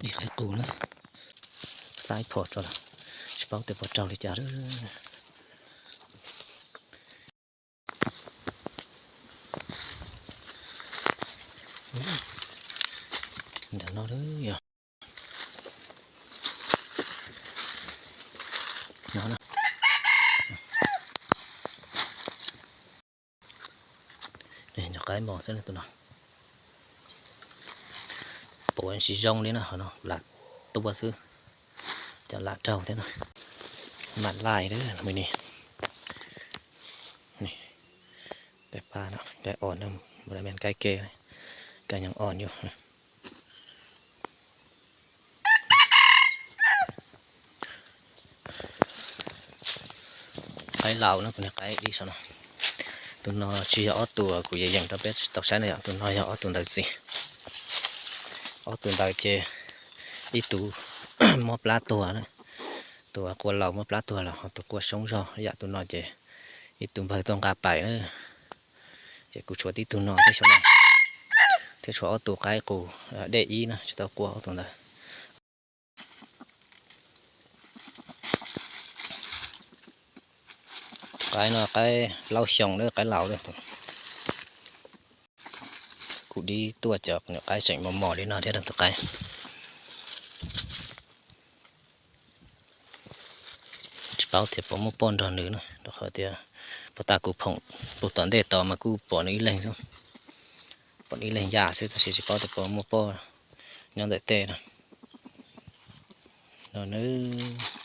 Ib qaib qus na, xaib phom rau lawm, tsis paub tias puas raug li cas lawm. Ntawm no lawm yog. No na. Nyuam qaib mos xwb tus no. Pom tsis zoo li na, ho no lam tuaj xwb, cov lam raug thiab na. Mam laij lawm me ni. Qaib pab no, qaib os na, mas qaib ke, qaib nyob os yus. Qaib laus no, kuv niag qaib dib saum no. Tus no tsis yog ob tug kuv yees yees rau peb tau saib na yom, tus no yog ob tug ntawd txiv. Ob tug ntawd ces ib tug mob plab tuag na, tus quaj laus mob plab tuag lawm, ho tus quaj soob zog yam tus no ces ib tug npawg tuaj nqa pais na. Ces kuv tshuav tib tug no thiab xyov no, thiab tshuav ob tug qaib qus dej ib na, tsis tau quaj ob tug ntawd. Qaib no qaib plaub xyoo lawm, qaib laus lawm. Kuv dib tuaj cov nyuam qaib tseem mos mos li no thiab tus qaib. Tsis paub tias puas muaj poj nrog nws na, rau qhov tias puag ta kuv phoom tus tom ntej tos mas kuj pom nws ib leeg xwb, pom nws ib leeg yam xwb, tab sis tsis paub tias puas muaj poj nyob ntawm tej na. No nws